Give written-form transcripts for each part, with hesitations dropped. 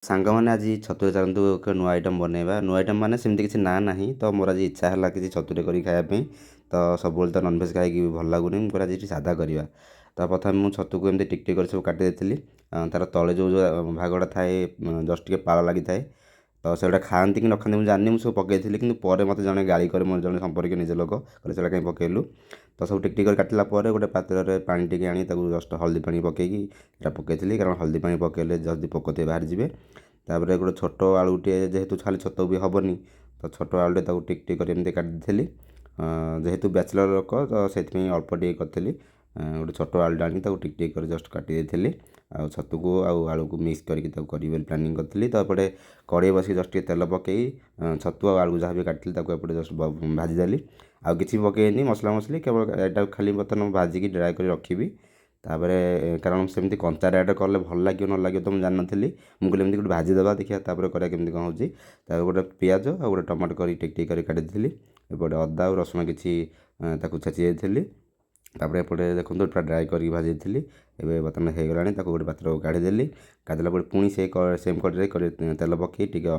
ସାଙ୍ଗମାନେ, ଆଜି ଛତୁରେ ଚାଲନ୍ତୁ ଏକ ନୂଆ ଆଇଟମ୍ ବନେଇବା। ନୂଆ ଆଇଟମ୍ ମାନେ ସେମିତି କିଛି ନାଁ ନାହିଁ। ତ ମୋର ଆଜି ଇଚ୍ଛା ହେଲା କିଛି ଛତୁରେ କରିକି ଖାଇବା ପାଇଁ। ତ ସବୁବେଳେ ତ ନନଭେଜ୍ ଖାଇକି ଭଲ ଲାଗୁନି। ମୁଁ କହିଲି, ଆଜି କିଛି ସାଧା କରିବା। ତ ପ୍ରଥମେ ମୁଁ ଛତୁକୁ ଏମିତି ଟିକ୍ ଟିକ୍ କରି ସବୁ କାଟି ଦେଇଥିଲି। ତା'ର ତଳେ ଯେଉଁ ଯେଉଁ ଭାଗଟା ଥାଏ, ଜଷ୍ଟ ଟିକେ ପାଳ ଲାଗିଥାଏ, ତ ସେଗୁଡ଼ା ଖାଆନ୍ତି କି ନ ଖାଆନ୍ତି ମୁଁ ଜାଣିନି। ମୁଁ ସବୁ ପକାଇଥିଲି, କିନ୍ତୁ ପରେ ମୋତେ ଜଣେ ଗାଳି କରେ, ମୋର ଜଣେ ସମ୍ପର୍କୀୟ ନିଜ ଲୋକ, କହିଲେ, "ସେଗୁଡ଼ା କାଇଁ ପକାଇଲୁ?" ତ ସବୁ ଟିକ୍ ଟିକ୍ କରି କାଟିଲା ପରେ ଗୋଟେ ପାତ୍ରରେ ପାଣି ଟିକେ ଆଣି ତାକୁ ଜଷ୍ଟ ହଳଦୀ ପାଣି ପକାଇକି ଏଇଟା ପକାଇଥିଲି, କାରଣ ହଳଦୀ ପାଣି ପକାଇଲେ ଜଲ୍ଦି ପୋକ ଥିବେ ବାହାରିଯିବେ। ତାପରେ ଗୋଟେ ଛୋଟ ଆଳୁଟିଏ, ଯେହେତୁ ଖାଲି ଛତୁ ବି ହେବନି, ତ ଛୋଟ ଆଳୁଟେ ତାକୁ ଟିକ୍ ଟିକ୍ କରି ଏମିତି କାଟି ଦେଇଥିଲି। ଯେହେତୁ ବ୍ୟାଚଲର୍ ଲୋକ, ତ ସେଥିପାଇଁ ଅଳ୍ପ ଟିକେ କରିଥିଲି। ଗୋଟେ ଛୋଟ ଆଳୁଟେ ଆଣିକି ତାକୁ ଟିକ୍ ଟିକ୍ କରି ଜଷ୍ଟ କାଟି ଦେଇଥିଲି ଆଉ ଛତୁକୁ ଆଉ ଆଳୁକୁ ମିକ୍ସ କରିକି ତାକୁ କରିବି ବୋଲି ପ୍ଲାନିଂ କରିଥିଲି। ତ ଏପଟେ କଡ଼େଇ ବସେଇ ଜଷ୍ଟ ଟିକେ ତେଲ ପକାଇ ଛତୁ ଆଉ ଆଳୁକୁ ଯାହା ବି କାଟିଥିଲି, ତାକୁ ଏପଟେ ଜଷ୍ଟ ଭାଜିଦେଲି। ଆଉ କିଛି ପକାଇନି ମସଲା ମସଲି, କେବଳ ଏଟାକୁ ଖାଲି ବର୍ତ୍ତମାନ ମୁଁ ଭାଜିକି ଡ୍ରାଏ କରି ରଖିବି। ତାପରେ କାରଣ ସେମିତି କଞ୍ଚା ଡାଇରେକ୍ଟ କଲେ ଭଲ ଲାଗିବ ନ ଲାଗିବ ତ ମୁଁ ଜାଣିନଥିଲି। ମୁଁ କହିଲି, ଏମିତି ଗୋଟେ ଭାଜିଦେବା, ଦେଖିବା ତାପରେ କରିବା କେମିତି କ'ଣ ହେଉଛି। ତାପରେ ଗୋଟେ ପିଆଜ ଆଉ ଗୋଟେ ଟମାଟୋ କରି ଟିକ୍ ଟିକ୍ କରି କାଟିଦେଇଥିଲି। ଏପଟେ ଅଦା ଆଉ ରସୁଣ କିଛି ତାକୁ ଛେଚି ଦେଇଥିଲି। ତାପରେ ଏପଟେ ଦେଖନ୍ତୁ, ପୁରା ଡ୍ରାଏ କରିକି ଭାଜି ଦେଇଥିଲି। ଏବେ ବର୍ତ୍ତମାନ ହେଇଗଲାଣି, ତାକୁ ଗୋଟେ ପାତ୍ରକୁ କାଢ଼ିଦେଲି। କାଢ଼ିଦେଲା ପରେ ପୁଣି ସେ ସେମ୍ କଡ଼େଇରେ ତେଲ ପକାଇ ଟିକେ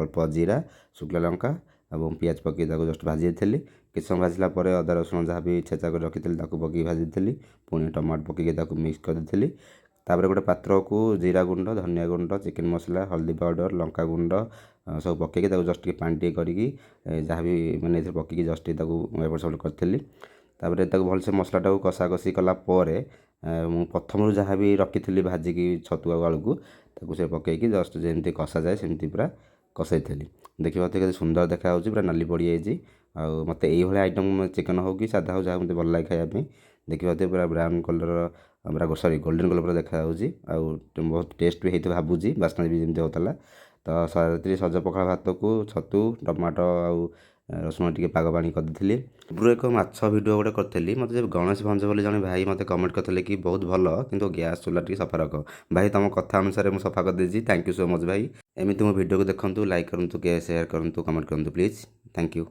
ଅଳ୍ପ ଜିରା, ଶୁଖିଲା ଲଙ୍କା ଏବଂ ପିଆଜ ପକାଇ ତାକୁ ଜଷ୍ଟ ଭାଜି ଦେଇଥିଲି। କିଛି ସମୟ ଭାଜିଲା ପରେ ଅଦା ରସୁଣ ଯାହା ବି ଛେଚା କରି ରଖିଥିଲି, ତାକୁ ପକାଇକି ଭାଜି ଦେଇଥିଲି। ପୁଣି ଟମାଟୋ ପକାଇକି ତାକୁ ମିକ୍ସ କରିଦେଇଥିଲି। ତାପରେ ଗୋଟେ ପାତ୍ରକୁ ଜିରା ଗୁଣ୍ଡ, ଧନିଆ ଗୁଣ୍ଡ, ଚିକେନ୍ ମସଲା, ହଳଦୀ ପାଉଡ଼ର, ଲଙ୍କା ଗୁଣ୍ଡ ସବୁ ପକାଇକି ତାକୁ ଜଷ୍ଟ ଟିକେ ପାଣି ଟିକେ କରିକି ଯାହା ବି ମାନେ ଏଥିରେ ପକାଇକି ଜଷ୍ଟ ଟିକେ ତାକୁ ଏପଟ ସେପଟ କରିଥିଲି। ତାପରେ ତାକୁ ଭଲସେ ମସଲାଟାକୁ କଷାକଷି କଲା ପରେ ମୁଁ ପ୍ରଥମରୁ ଯାହା ବି ରଖିଥିଲି ଭାଜିକି ଛତୁ ଆଉ ଆଳୁକୁ, ତାକୁ ସେ ପକାଇକି ଜଷ୍ଟ ଯେମିତି କଷାଯାଏ ସେମିତି ପୁରା କଷେଇଥିଲି। ଦେଖିବା କେତେ ସୁନ୍ଦର ଦେଖାଯାଉଛି, ପୁରା ନାଲି ପଡ଼ିଯାଇଛି। ଆଉ ମୋତେ ଏଇଭଳିଆ ଆଇଟମ୍, ଚିକେନ୍ ହେଉ କି ସାଧା ହେଉ, ଯାହା ମୋତେ ଭଲ ଲାଗେ ଖାଇବା ପାଇଁ। ଦେଖିପାରୁଥିବେ, ପୁରା ବ୍ରାଉନ୍ କଲର୍ ପୁରା, ସରି, ଗୋଲ୍ଡେନ୍ କଲର୍ ପୁରା ଦେଖାଯାଉଛି। ଆଉ ବହୁତ ଟେଷ୍ଟ ବି ହେଇଥିବ ଭାବୁଛି, ବାସ୍ନା ବି ଯେମିତି ହେଉଥିଲା। ତ ରାତିରେ ସଜ ପଖାଳ ଭାତକୁ ଛତୁ, ଟମାଟୋ ଆଉ ରସୁଣ ଟିକେ ପାଗ ପାଣି କରିଦେଇଥିଲି। ପୂର୍ବରୁ ଏକ ମାଛ ଭିଡ଼ିଓ ଗୋଟେ କରିଥିଲି। ମୋତେ ଗଣେଶ ଭଞ୍ଜ ବୋଲି ଜଣେ ଭାଇ ମୋତେ କମେଣ୍ଟ କରିଥିଲେ କି, "ବହୁତ ଭଲ, କିନ୍ତୁ ଗ୍ୟାସ୍ ଚୁଲା ଟିକେ ସଫା ରଖ।" ଭାଇ, ତୁମ କଥା ଅନୁସାରେ ମୁଁ ସଫା କରିଦେଇଛି। Thank you so much ଭାଇ। ଏମିତି ମୋ ଭିଡ଼ିଓକୁ ଦେଖନ୍ତୁ, ଲାଇକ୍ କରନ୍ତୁ, ସେୟାର କରନ୍ତୁ, କମେଣ୍ଟ କରନ୍ତୁ ପ୍ଲିଜ୍। Thank you.